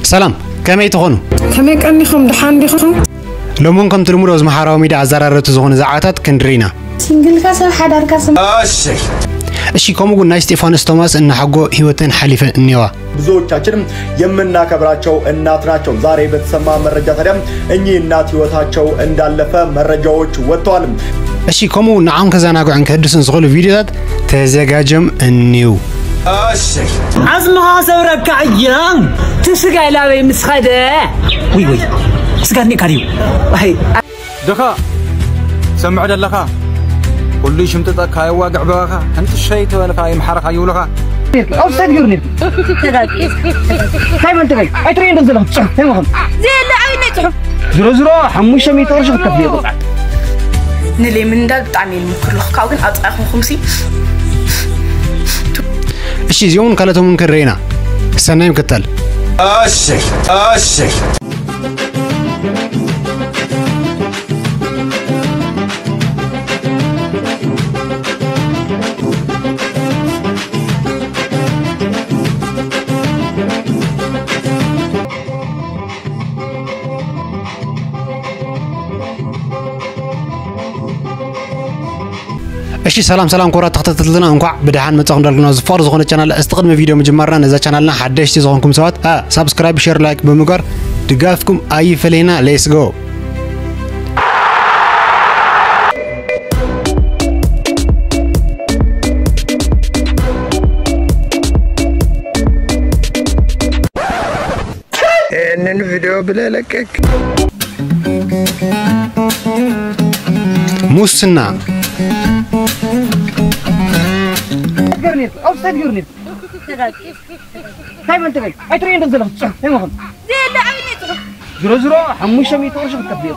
ሰላም፣ ከመይ ትኾኑ? ከመይ ቀኒኹም? ደሓን ዲኹም? ሎምን ከምቲ ልሙድ ኣብዚ ማሕበራዊ ሚድያ ኣዘራረብቲ ዝኾኑ ዛዕባታት ክንድሪ ኢና። ሲንግልካ ሰብ ሓዳርካ ስም እሺ፣ ከምኡ እውን ናይ ስጢፋኖስ ቶማስ እናሓጎ ህይወተን ሓሊፈን እኒዋ። ብዙዎቻችን የምናከብራቸው እናት ናቸው። ዛሬ በተሰማ መረጃ ታዲያ እኚህ እናት ህይወታቸው እንዳለፈ መረጃዎች ወጥተዋል። እሺ፣ ከምኡ ንዓም ከዘናግዑን ከህድሱን ዝኽእሉ ቪዲዮታት ተዘጋጀም እኒው። ዓጽምኻ ሰብረካ እያ፣ እቲ ስጋይ ላበይ ምስ ኸደ። ውይ፣ ውይ፣ ስጋ እኒካ ድዩ? ኣይ። ድኻ ሰምዕ ደለኻ፣ ኩሉ ይሽምጥጠካ፣ የዋግዕ በባኻ፣ ሕንጥሸይ ተበልካ፣ ይምሓርኻ ይብሉኻ። ኣብ ሰድ ገይሩ ነይሩ። ተጋጊ። እንታይ ማለት ተጋጊ? ኣይትርእዮ እንዶ ዘለኹ ጽሑፍ፣ እንታይ ምዃኑ? ዘየለ ዓብይ ናይ ጽሑፍ። ዝሮ ዝሮ ሓሙሽተ ሚእቲ ቅርሺ ክትከፍል እየ ቆጻዕ። ንሌምን እንዳል ብጣዕሚ እየ ልምክር ኣለኹ። ካብኡ ግን ኣብ ጥቓኹም ሲ እሺ፣ እዚኦም ካልኦቶም እውን ክንርኢ ኢና። ሰናይ ምክታል። እሺ፣ እሺ። እሺ፣ ሰላም ሰላም፣ ክቡራት ተኸታተልትና፣ እንኳዕ ብደሓን መጻኹም እንዳልኩና፣ ዝፋር ዝኾነ ቻናል። እስቲ ቅድሚ ቪድዮ ምጅማርና፣ ነዛ ቻናልና ሓደሽቲ ዝኾንኩም ሰባት፣ አ፣ ሳብስክራይብ፣ ሼር፣ ላይክ ብምግባር ድጋፍኩም ኣይፈለየና። ሌትስ ጎ። ይህንን ቪዲዮ ብለህ ለቀቅ። ሙስና። እንታይ ማለት ተገኝ? ኣይትርእዮ እንደ ዘለኹ ጽሑፍ፣ እንታይ ምዃኑ? ዘየለ ዓብይ ናይ ጽሑፍ። ዝሮ ዝሮ ሓሙሽተ ሚእቲ ቅርሺ ክትከፍል እየ።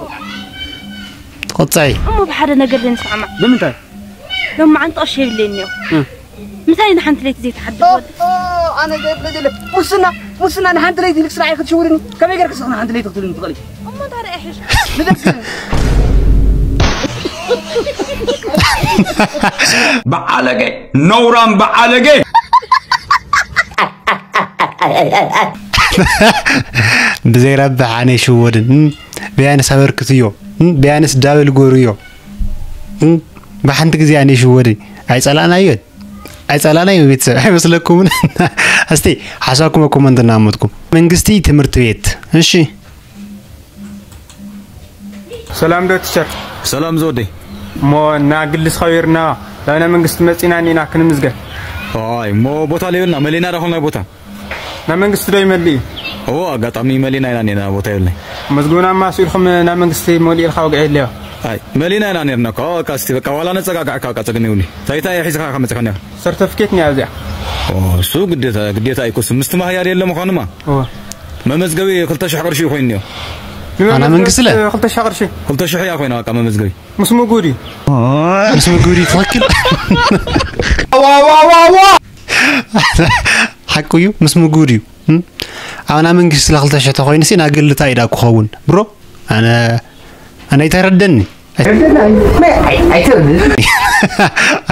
ተቆጻዒ። እሞ ብሓደ ነገር ዘይንስማማዕ። ብምንታይ? ሎማዓንቲ ቅርሺ የብለይን እኒኦ። እ። ምሳይ ንሓንቲ ለይቲ ዘይትሓድር ኦ፣ ወዲ። ኦ፣ ኣነ ገለ ገለ። ሙስና፣ ሙስና ንሓንቲ ለይቲ ኢልክ ስራዓይ ክትሽውድኒ። ከመይ ገይርክ ስኽ ንሓንቲ ለይቲ ክትብልኒ ትኽእሊ? እሞ እንታይ ደኣ ይሕሽ? ንደቂ። በዓለገ፣ ነውራም በዓለገ። ብዘይረብሕ ኣነ ይሽወድን። እም፣ ብያንስ ኣበርክትዮ። እም፣ ብያንስ ዳብል ጎርዮ። እም፣ ብሓንቲ ግዜ ኣነ ይሽወድን። ኣይጸላእናዮን። ኣይጸላእናዮን ቤተሰብ። ኣይመስለኩምን? እስቲ ሓሳብኩም ኮመንት እናመጥኩም። መንግስቲ ትምህርቲ ቤት። እሺ። ሰላም ዶ ቲቸር? ሰላም ዘወደይ። እሞ እና ግልስ ኸቢርና ላብና መንግስቲ መጺና እኒና ክንምዝገብ። ኣይ፣ እሞ ቦታ ለይብልና መሊና ዳኹል ናይ ቦታ። ናይ መንግስቲ ዶ ይመልእ እዩ? እዎ፣ ኣጋጣሚ መሊና ኢና እኒና ቦታ የብልናይ። መዝግብና ማስ ኢልኩም ናይ መንግስቲ መሊኡ ኢልካ ወግዒ የድልዮ። ኣይ፣ መሊና ኢና ነርና እኮ፣ በቃ እስቲ በቃ ዋላ ነጸጋጋዕካ በቃ ጸገም የብሉ። እንታይ እንታይ ሒዝኻ ኢኻ መጺኻ ነርካ? ሰርተፍኬት እኒኣ እዚኣ። ኦ፣ እሱ ግዴታ፣ ግዴታ ኣይኮስም። ምስቲ ማህያድ የለ ምዃኑማ። እዎ። መመዝገቢ ክልተ ሽሕ ቅርሺ እዩ ኮይኑ እኒኦ። ኣና መንግስቲ ለ? ክልተ ሽሕ ቅርሺ። ክልተ ሽሕ እያ ኮይና በቃ መመዝገቢ። ምስ ምግቡ ድዩ? ምስ ምግቡ ድዩ? ትኽክል። ዋ፣ ዋ፣ ዋ፣ ዋ! ሓቁ እዩ፣ ምስ ምግቡ ድዩ? እም? ኣብ ናይ መንግስቲ ለ ክልተ ሽሕ ተኾይኑ ሲ ናይ ግሊ እንታይ ኢዳ ክኸውን? ብሮ፣ ኣነ፣ ኣነ ኣይተረደኒ። ኣይተረደኒ።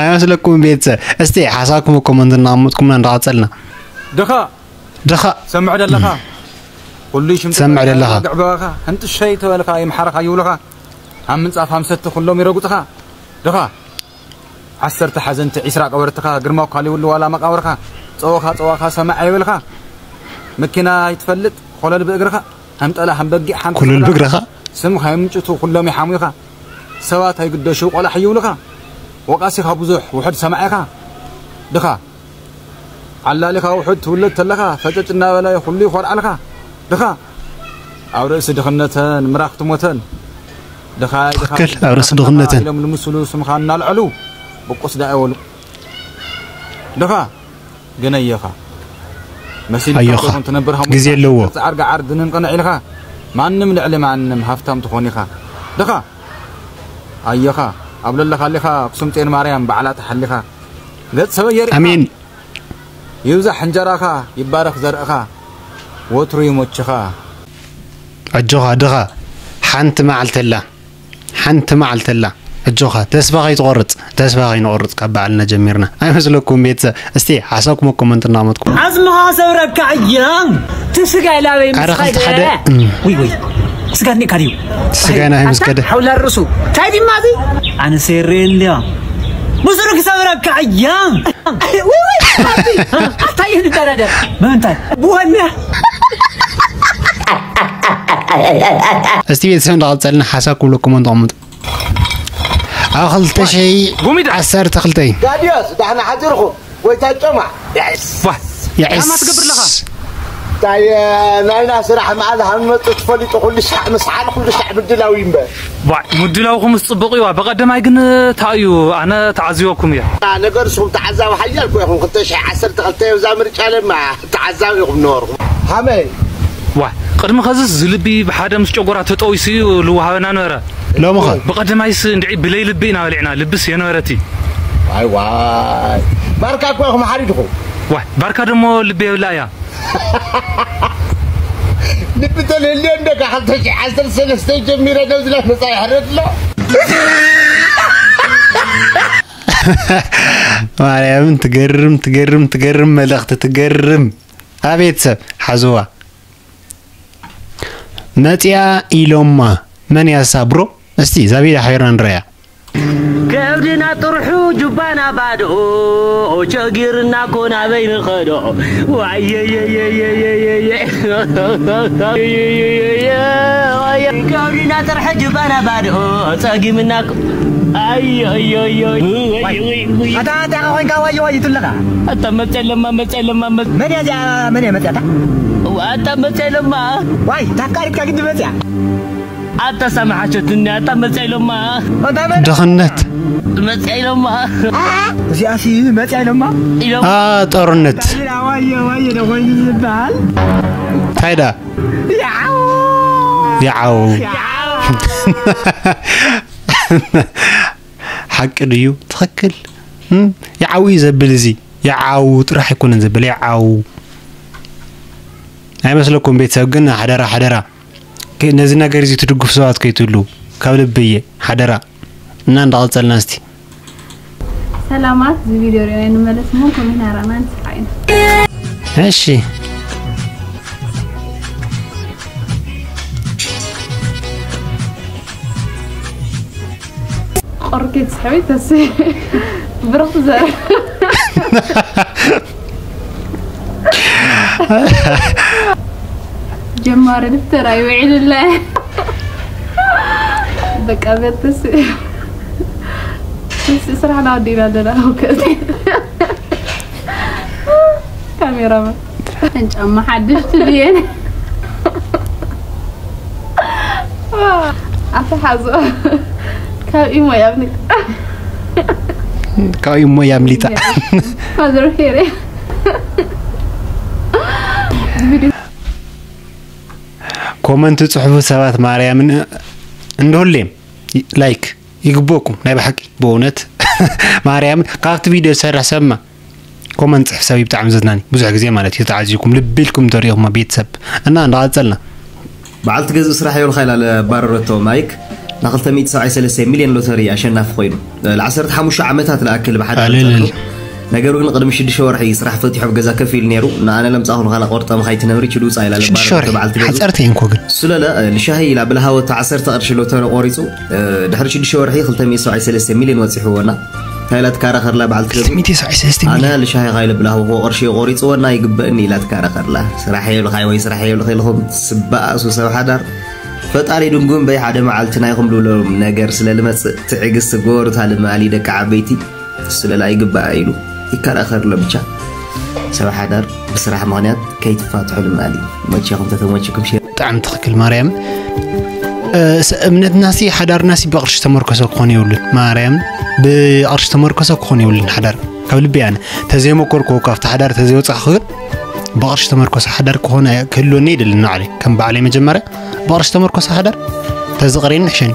ኣይመስለኩም ቤተሰብ። እስቲ ሓሳብኩም ኮመንት እናቐመጥኩምና እንዳቐጸልና። ድኻ ድኻ። ሰምዕ ደለኻ? ኩሉ ይሽምጥ ሰምዕ ደለኻ? ግዕ በባኻ፣ ህንጥሸይ ተበልካ፣ ይምሓርኻ ይብሉኻ። ኣብ ምንጻፍ ሃምሰቲ ኩሎም ይረግጹኻ። ድኻ። ዓሰርተ ሓዘንቲ፣ ዒስራ ቀበርትኻ፣ ግርማ እኳ ይብሉ ዋላ መቃብርኻ። ጸወኻ፣ ጸዋኻ ሰማዕ የብልኻ። መኪና ኣይትፈልጥ፣ ኮለል ብእግርኻ። ሃምጠላ፣ ሃምበጊዕ፣ ሓንቲ ኩለል ዝብላ። ብእግርኻ። ስምኻ ይምጭቱ፣ ኩሎም ይሓሙኻ። ሰባት ኣይግደሹ፣ ቆላሕ ይብሉኻ። ወቃሲኻ ብዙሕ፣ ውሑድ ሰማዒኻ። ድኻ። ዓላሊኻ ውሑድ ትውለድ ተለኻ፣ ፈጨጭ እናበለ ኩሉ ይኾርዓልኻ። ድኻ ኣብ ርእሲ ድኽነተን ምራኽ ትሞተን። ድኻይ፣ ድኻ ትክክል፣ ኣብ ርእሲ ድኽነተን። ኢሎም ንምስሉ ስምኻ እናልዐሉ ብቁስ ደኣ ይበሉ። ድኻ ግን ኣየኻ መሲልካ ኣየኻ። ትኸውን ትነብር ሃሙኻ። ግዜ ኣለዎ። ጻዕር ገዓር ድንን ቅንዕ ኢልኻ ማንም ልዕሊ ማንም ሃፍታም ትኾን ኢኻ። ድኻ ኣየኻ ኣብ ለለኻ ኣሊኻ ኣክሱም ጽዮን ማርያም ባዕላ ተሓሊኻ ገጽ ሰበ የሪእኻ። ኣሜን። ይብዛሕ እንጀራኻ፣ ይባረኽ ዘርእኻ፣ ወትሩ ይሞችኻ። ኣጆኻ ድኻ፣ ሓንቲ መዓልቲ ኣላ፣ ሓንቲ መዓልቲ ኣላ። ኣጆኻ፣ ተስፋ ከይትቆርጽ፣ ተስፋ ከይንቆርጽ ካብ ባዕልና ጀሚርና። ኣይመስለኩም ቤተሰብ? እስቲ ሓሳብኩም ኮመንት እናመጥኩም። ዓጽምኻ ሰብረካ እያ። እቲ ስጋይ ላበይ ምስ ኣረ ክልተ ኸደ ሓደ፣ እም። ውይ ውይ፣ ስጋ እኒካ ድዩ? ስጋይ ናይ ምስ ከደ። ሓውላ ርሱ እንታይ ድማ እዚ ኣነ ሴሬ እንዲያ ብዙሩ ክሰብረካ እያ። ውይ ውይ፣ ኣቢ፣ ኣታይ ንደረደር ብምንታይ ብወነ እስቲ ቤተሰብ እንዳቐጸልና ሓሳብ ክብለኩም እንተቐምጡ። ኣብ ክልተ ሽሕ ዓሰርተ ክልተ እዩ። ጋድዮስ ዳሕና ሓዚርኹም ወይ ታጨማ። የዕስ። ትገብር ኣለኻ? እንታይ ናይና ስራሕ መዓዝ ሃንመፁ ትፈሊጡ ኩሉ ሻዕ ምስሓል ኩሉ ሻዕ ምድላው ይንበር። ዋይ ምድላውኩም ምስ ጽቡቕ እዩ። በቐደማይ ግን እንታይ እዩ ኣነ ተዓዚበኩም እየ። ነገር ስኹም ተዓዛቢ ሓያል ኮ ኢኹም ክልተ ሽሕ ዓሰርተ ክልተ እዛ ምርጫ ለማ ተዓዛቢ ኢኹም ነበርኩም። ሃመይ ዋይ ቅድሚ ኸዝስ ዝልቢ ብሓደ ምስ ጨጎራ ተጠዊሱ እዩ ልወሃበና ነበረ። ሎምኸ ብቐደማይስ እንድዒ ብለይ ልቢ ኢና በሊዕና ልብስ የነበረቲ። ዋይ ዋይ ባርካ እኮ ኢኹም ሓሪድኹም። ዋይ ባርካ ደሞ ልቢ የብላ እያ። ልቢ ተልህልዮ እንደካ ክልተ ሽሕ ዓሰርተ ሰለስተ ጀሚረ ነዚ ናይ መፃኢ ሕረድ ኣሎ። ማርያምን ትገርም ትገርም ትገርም መልእኽቲ ትገርም። ኣቤት ሰብ ሓዝዋ መጽያ ኢሎማ። መን ያሳ ብሮ? እስቲ ዛቤዳ ሓቢርና ንረያ። ከብድና ጥርሑ ጁባና ባዶ ቸጊርና ኮና በይንኸዶ ዋየየየየየየ ከብድና ጥርሑ ጁባና ባዶ ጸጊምና ኮ- ኣየየየ ኣታ ኣታ ኮይንካ ዋየ ዋየ ትለኻ ኣታ መጸለማ መጸለማ መ- መን እያ እዚኣ መን እያ መፅያታ ኣታ መጸለማ ዋይ ታፍቃሪትካ ግን ትመፅያ ኣታ ሰማሓቸትኒ ኣታ መጸለማ ኣንታ መን ድኽነት መጸለማ እዚኣሲ መፅያ ኢሎማ ኢሎም አ ጦርነት ዋየ ዋየ ዶ ኮይኑ ዝበሃል እንታይ ዳ ያው ይዓው ሓቂ ድዩ ትኽክል እም? ይዓው እዩ ዘብል እዚ ይዓው ጥራሕ ኣይኮነን ዘብል ይዓው ኣይመስለኩም ቤተሰብ ግን ሓደራ ሓደራ ከ- ነዚ ነገር እዚ ትድግፉ ሰባት ከይትህሉ ካብ ልቢ እየ ሓደራ እና እንዳቐጸልና እስቲ ሰላማት እዚ ቪድዮ ሪና ንመለስ እሞ ኮሜንት ናራና ንስሓ ኢና እሺ ቆርኬት ስሕቢ ተስ ብርኽቲ ዘር ጀማሪ ደፍተር ኣይውዕልላ በቃ በተስ ስራሕና ወዲእና ኣለና ውከት ካሜራማን ጫማ ሓድሽ ትድየን ኣተሓዞ ካብ ኢሞ ያብኒ ካብ ኢሞ ያምሊጣ ፋዘር ፌሬ ኮመንት ጽሑፉ ሰባት ማርያምን እንደሁሌም ላይክ ይግበኩም ናይ ብሓቂ ብእውነት ማርያምን ካብቲ ቪድዮ ዝሰርሕ ሰብማ ኮመንት ጽሕፍ ሰብ ብጣዕሚ ዘዝናኒ ብዙሕ ግዜ ማለት እዩ ተዓዚኩም ልቢ ኢልኩም ተሪኢኹም ቤተሰብ እና እንዳቐጸልና በዓልቲ ገዝእ ስራሕ የብልካ ኢላ ለባረረቶ ማይክ ን ክልተ ሚእቲ ሰብዓይ ሰለስተ ሚልዮን ሎተሪ ኣሸናፊ ኮይኑ ል ዓሰርተ ሓሙሽተ ዓመታት ልኣክል ብሓደ ኣልልል። ነገሩ ግን ቅድሚ ሽዱሽተ ወርሒ ስራሕ ፈቲሑ ኣብ ገዛ ከፍ ኢሉ ነይሩ ንኣነ ለምፃኹ ንኻላ ቆርጠም ካይትነብሪ ችድ ውፃ ኢላ ሽዱሽተ ለባረረቶ ወርሒ በዓልቲ ገዝእ ሓፀርቲ እየን እኮ ግን ስለለ ልሻሂ ኢላ ብልሃወቶ ዓሰርተ ቅርሺ ሎተሪ ቆሪፁ ድሕሪ ሽዱሽተ ወርሒ ክልተ ሚእቲ ሰብዓይ ሰለስተ ሚልዮን ወፂሕዎና እንታይ ኢላ ትካራኸርላ በዓልቲ ገዝኡ ክልተ ሚእቲ ሰብዓይ ሰለስተ ኣነ ሚልዮን ልሻሂ ካይለ ብልሃወ ቆርሺ ቆሪፅወና ይግበእኒ ኢላ ትካራኸርላ ስራሕ የብልካ ወይ ስራሕ የብልካ ኢልኹም ስበኣሱ ሰብ ሓዳር ፈጣሪ ድንጉም በይ ሓደ መዓልቲ ናይኹም ልብሎም ነገር ስለ ልመፅእ ትዕግስቲ ግበሩ እታ ልማሊ ደቂ ዓበይቲ ስለላ ይግባኣ ኢሉ ይከራኸር ኣሎ ብቻ ሰብ ሓዳር ብስራሕ ምኽንያት ከይትፋትሑ ልማሊ መቸኹም ተተመችኩም ሼር ብጣዕሚ ትኽክል ማርያም እ፣ ስ- እምነትናሲ ሓዳርናሲ ብቕርሺ ተመርኮሰ ክኾን የብሉን ማርያም ብቕርሺ ተመርኮሰ ክኾን የብሉን ሓዳር ካብ ልቢ ኣነ ተዘይመኮርኩ ካብቲ ሓዳር ተዘይወፃእኩ ግን ብቕርሺ ተመርኮሰ ሓዳር ክኾነ ክህልወኒ ይደልን ንዓለይ ከም በዓለይ መጀመርያ ብቕርሺ ተመርኮሰ ሓዳር ተዝቕሬኒ ሕሸኒ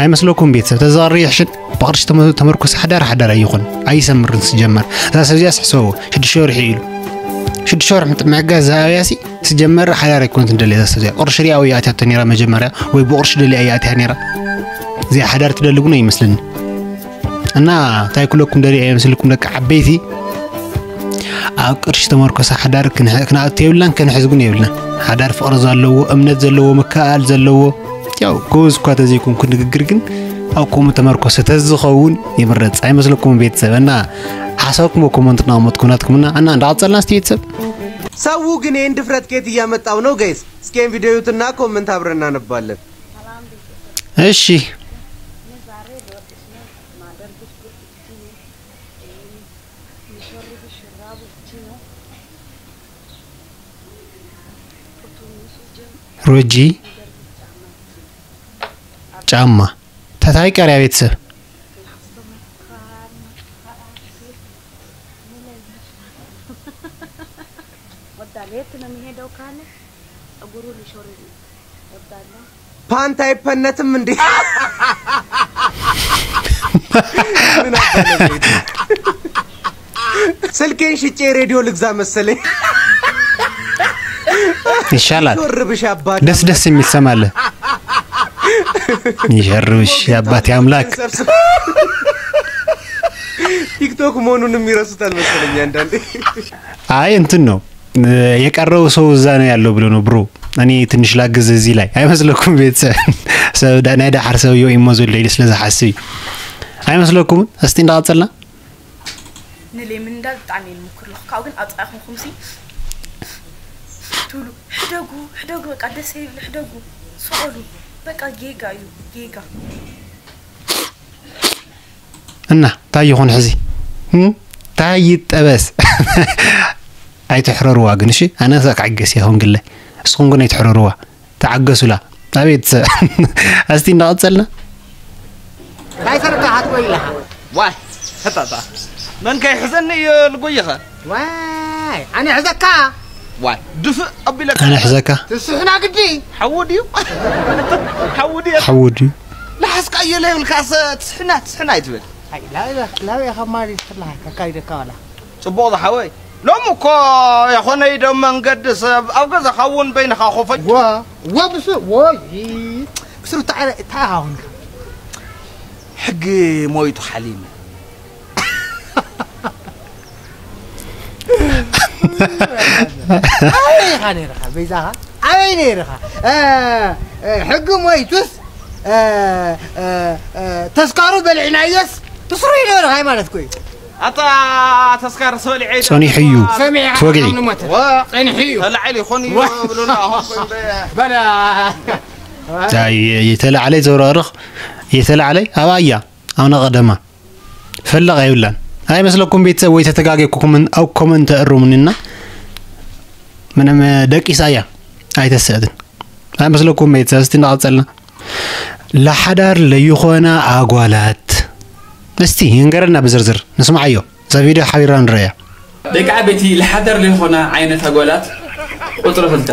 ኣይመስለኩም ቤተሰብ ተዝቕሬ ይሕሸን ብቕርሺ ተመ- ተመርኮሰ ሓዳር ሓዳር ኣይኹን ኣይሰምርን ስጀመር እዛ ሰብ እዚኣ ስሕሰቦ ሽዱሽተ ወርሒ ኢሉ ሽዱሽተ ወርሒ ምጥማዕጋ እዛ ኣብያሲ ስጀመር ሓዳር ኣይኮነት እንደለ እዛ ሰብ እዚኣ ቅርሺ ሪኣ ወይ ኣትያቶ ነራ መጀመርያ ወይ ብቕርሺ ደሊያ እያ ኣትያ ነራ እዚኣ ሓዳር ትደሊ እውን ኣይመስለኒ። እና እንታይ ኩለኩም ደሊዐ ይመስልኩም ደቂ ዓበይቲ? ኣብ ቅርሺ ተመርኮሰ ሓዳር ክንሕ- ክንኣቱ የብልናን፣ ክንሕዝ እውን የብልናን። ሓዳር ፍቕሪ ዘለዎ፣ እምነት ዘለዎ፣ ምክእኣል ዘለዎ፣ ያው ጎበዝ እኳ ተዘይኮንኩ ንግግር ግን ኣብ ከምኡ ተመርኮሰ ተዝኸውን ይምረፅ ኣይመስለኩም ቤተሰብ? እና ሓሳብኩም ኮመንት እናመጥኩ ናትኩምና እና እንዳቐፀልና እስቲ ቤተሰብ። ሰው ግን ይህን ድፍረት ኬት እያመጣው ነው ጋይስ? እስኪ ይህን ቪዲዮ ዩትና ኮመንት አብረን እናነባለን። እሺ ሮጂ ጫማ ተታይ ቀርያ ቤተሰብ ወዳለ የት ነው የሚሄደው ካለ ጸጉሩ ሊሾርጥ ነው። ወዳለ ፓንት አይፈነትም እንዴ? ምን አባለ ቤት? ስልኬን ሽጬ ሬዲዮ ልግዛ መሰለኝ። ይሻላል። ዞር ብሽ አባት ደስ ደስ የሚል ሰማለ ይሸርብሽ የአባቴ አምላክ። ቲክቶክ መሆኑንም ይረሱታል መሰለኝ አንዳንዴ። አይ እንትን ነው የቀረው ሰው እዛ ነው ያለው ብሎ ነው ብሮ። እኔ ትንሽ ላግዝ እዚህ ላይ አይመስለኩም ቤተሰብ? ሰብ ዳ- ናይ ዳሓር ሰብዮ ኢሞ ዘሎ ኢሉ ስለ ዝሓስብ እዩ። ኣይመስለኩምን? እስቲ እንዳቐጸልና ንሌ ምን እንዳል ብጣዕሚ እየ ንምክር ኣለኹ። ካብኡ ግን ኣብ ጥቓኹም ሲ ትብሉ ሕደጉ፣ ሕደጉ፣ በቃ ደስ ይብል፣ ሕደጉ፣ ስቐሉ። በቃ ጌጋ እዩ፣ ጌጋ። እና ታይ ይኹን ሕዚ እም? ታይ ይጠበስ? ኣይትሕረርዋ ግን እሺ። ኣነ ክዕገስ ይኸውን ግለ እስኹም ግን ኣይትሕረርዋ። ተዓገሱላ ኣቤት። እስቲ እንዳቐጸልና እንታይ ሰርካ ክትጎይ ኢለኻ? ዋይ ተታታ መን ከይሕዘኒ እዩ ልጎይኸ? ዋይ ኣነ ሕዘካ። ዋይ ድፍእ ኣቢለካ ኣነ ሕዘካ ትስሕና ግዲ። ሓዉ ድዩ? ሓዉ ድዩ? ሓዉ ድዩ? ላሓስካ እየ ለይብልካሰ ትስሕና ትስሕና ኣይትብል። ኣይ ላበይ ላበይ ኢኻ ማሪ ትላሃ ከካይደካ ዋላ። ጽቡቕ ዝሓወይ ሎም እኮ የኾነ ኢዶ መንገዲ ሰብ ኣብ ገዛኻ እውን በይንኻ ኮፈጅ ዋ ዋ ብሱ ወይ ብስሩ እንታይ እንታይ ሃውንካ ሕጊ ሞይቱ ሓሊሙ ኣበይ ኢኻ ነይርኻ በይዛኻ ኣበይ ነይርኻ እ፣ እ፣ ሕጊ ሞይቱስ እ፣ እ፣ እ፣ ተስካሩ በልዕናዮስ ብስሩ ይነበርኻ ማለት ኮዩ ኣታ ተስካር ሰሊዐ ጸኒሑ እዩ ሰሚዕኻ ትወግዒ ንሞተ ዋ ጸኒሑ እዩ ተላዒሉ ይኾን እዩ ብሉና ኣኹም በላ የተላዓለ ዘውራርኽ የተላዓለ ኣባያ ኣነ ቀደማ ፈለቕ ኣይብላን ኣይመስለኩም ቤተሰብ ወይ ተተጋገኩኩም ኣብ ኮመንት ተእሩምንና ምንም ደቂሳ እያ ኣይተስእትን ኣይመስለኩም ቤተሰብ እስቲ እንዳቐጸልና ለሓዳር ለይኾና ኣጓላት እስቲ ይንገረና ብዝርዝር ንስማዓዮ እዛ ቪድዮ ሓቢርና ንረእያ ደቂ ዓበይቲ ለሓዳር ለይኾና ዓይነት ኣጓላት ቁፅሪ ክልተ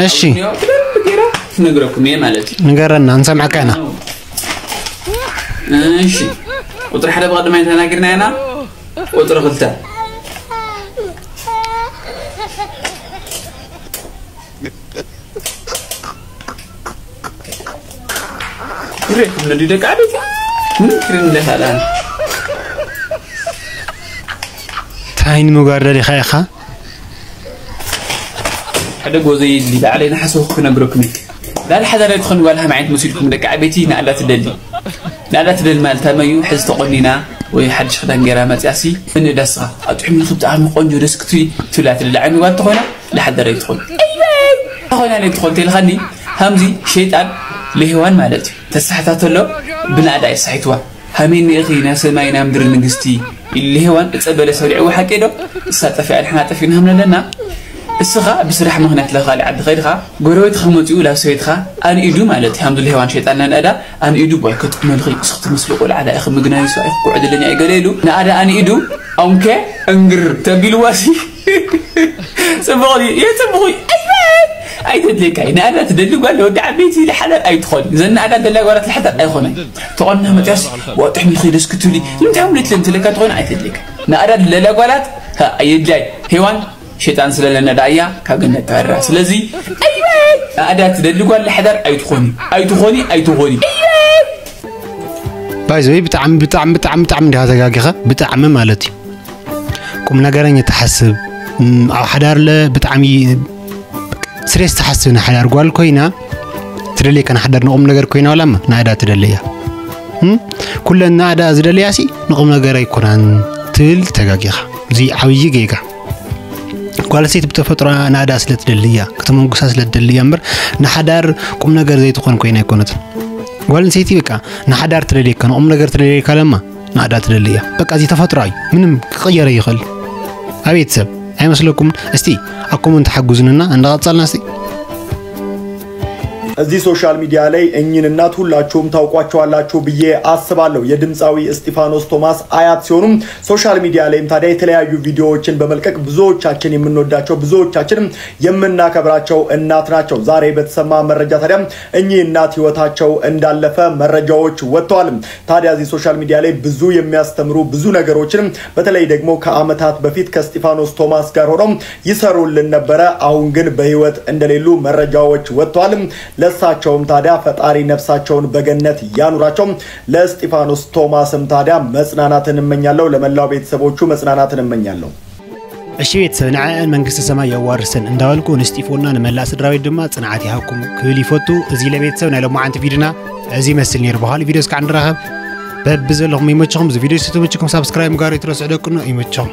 እሺ ብደንብ ገይራ ትነግረኩም እየ ማለት እዩ ንገረና ንሰምዐካ ኢና እሺ ቁፅሪ ሓደ ብቐድማይ ተናጊርና ኢና ቁፅሪ ክልተ ይሬኩም ነዲ ደቂ ዓበይቲ ምንም ክርን እንደሳላን እንታይ ንምጓር ደሊኻ ኢኻ ሓደ ጎዘይ ይድሊ ባዕለይ ንሓሰብኩ ክነግረኩም እዩ ዳል ሓዳር ትኾን ጓል ሃም ዓይነት መሲልኩም ደቂ ዓበይቲ ንኣዳ ትደሊ ንኣዳ ትደሊ ማለት ኣመዩ ሕዚ ተቆኒና ወይ ሓድሽ ክዳን ገይራ መፅያሲ እንእዳስኻ ኣጥዕሚ ብጣዕሚ ቆንጆ ደስ ክትሪ ትብላ ትደሊ ዓይነት ጓል ተኾይና ንሓዳር ኣይትኾን ተኾይና ነይ ትኾን ተልኻኒ ሃምዚ ሸይጣን ለሄዋን ማለት እዩ ተሳሕታ ተሎ ብናእዳ የሳሒትዋ ሃሜን ንእኺ ናይ ሰማይ ናይ ምድሪ ንግስቲ ኢሉ ለሄዋን እፀ በለስ ኣውሊዕዋ ሓቂ ዶ እሳ ጠፊኣ ንሕና ጠፊእና ሃምና ኣለና እስኻ ብስራሕ ምኽንያት ለኻሊ ዓዲ ኸይድኻ ጎረቤትኻ መፂኡ ላብ ሰበይትኻ ኣንኢዱ ማለት እዩ ሃምዚ ለሄዋን ሸይጣን ናይ ናእዳ ኣንኢዱ ቦይ ከጥቅመልኺ እስኽቲ ምስሊ ቆልዓ ዳ ኢኺ ምግናዩ ሰብኣይ ክኩዕድለኒ ኣይገለ ኢሉ ናእዳ ኣንኢዱ ኣምከ እንግር ተቢልዋ ሲ ጽቡቕ ድዩ? የጽቡቕ እዩ። ኣይበል! ኣይተድልየካ እዩ። ንኣዳ ትደሊ ጓል ለወዲ ዓበይቲ ለሓዳር ኣይትኾን። ዘን ንኣዳ ደላ ጓላት ለሓዳር ኣይኾነ። ተቖና መጥያስ ዋጥሕ ሚኺ ደስ ክትብሊ ንምንታይ ሙሌት ለም ትለካ ትኾን ኣይተድልየካ። ንኣዳ ለላ ጓላት ሃ ኣየድላይ ሄዋን ሸይጣን ስለለና ዳያ ካብ ገነት ተባረራ። ስለዚ ኣይበል! ንኣዳ ትደሊ ጓል ለሓዳር ኣይትኾኒ። ኣይትኾኒ ኣይትኾኒ። ኣይበል! ባይዘወይ ብጣዕሚ ብጣዕሚ ብጣዕሚ ብጣዕሚ እንዲኻ ተጋጊኻ፣ ብጣዕሚ ማለት እዩ። ቁም ነገረኛ ትሓስብ፣ እም፣ ኣብ ሓዳር ለ ብጣዕሚ ስሬስ ትሓስብ። ንሓዳር ጓል ኮይና ትደልየካ፣ ንሓዳር ንቁም ነገር ኮይና ዋላማ ንኣዳ ትደልያ። እም? ኩለን ንኣዳ ዝደልያ ሲ ንቁም ነገር ኣይኮናን ትብል፣ ተጋጊኻ። እዚ ዓብዪ ጌጋ። ጓል ኣንስተይቲ ብተፈጥሮ ንኣዳ ስለ ትደሊ እያ፣ ከተመንጉሳ ስለ ትደሊ እያ እምበር ንሓዳር ቁም ነገር ዘይትኾን ኮይና ኣይኮነትን። ጓል ኣንስተይቲ በቃ ንሓዳር ትደልየካ፣ ንቁም ነገር ትደልየካ ለማ ንኣዳ ትደሊ እያ። በቃ እዚ ተፈጥሮ እዩ፣ ምንም ክቕየር ይኽእል። ኣቤት ሰብ ኣይመስለኩም? እስቲ ኣብ ኮመንት ሓጉዝንና እንዳቐጻልና እስቲ። እዚህ ሶሻል ሚዲያ ላይ እኚህን እናት ሁላችሁም ታውቋቸዋላችሁ ብዬ አስባለሁ። የድምፃዊ እስጢፋኖስ ቶማስ አያት ሲሆኑ ሶሻል ሚዲያ ላይም ታዲያ የተለያዩ ቪዲዮዎችን በመልቀቅ ብዙዎቻችን የምንወዳቸው ብዙዎቻችን የምናከብራቸው እናት ናቸው። ዛሬ በተሰማ መረጃ ታዲያ እኚህ እናት ህይወታቸው እንዳለፈ መረጃዎች ወጥተዋል። ታዲያ እዚህ ሶሻል ሚዲያ ላይ ብዙ የሚያስተምሩ ብዙ ነገሮችን በተለይ ደግሞ ከአመታት በፊት ከእስጢፋኖስ ቶማስ ጋር ሆነው ይሰሩልን ነበረ። አሁን ግን በህይወት እንደሌሉ መረጃዎች ወጥተዋል። ለሳቸውም ታዲያ ፈጣሪ ነፍሳቸውን በገነት ያኑራቸው። ለእስጢፋኖስ ቶማስም ታዲያ መጽናናትን እመኛለሁ። ለመላው ቤተሰቦቹ መጽናናትን እመኛለሁ። እሺ ቤተሰብ፣ ንዐአን መንግስተ ሰማይ የዋርስን እንዳበልኩ፣ ንስጢፎና ንመላእ ስድራ ቤት ድማ ጽንዓት ይሃብኩም ክብል ይፈቱ። እዚ ለቤተሰብ ናይ ሎማዓንቲ ቪድዮና እዚ ይመስል ነይሩ። በኋላ ቪድዮ እስካዕ ንራኸብ። በብዘለኹም ይመችኹም። እዚ ቪድዮ ዝተመችኩም ሳብስክራይብ ምግባር ይትረስዑ ደቅኖ። ይመችኹም።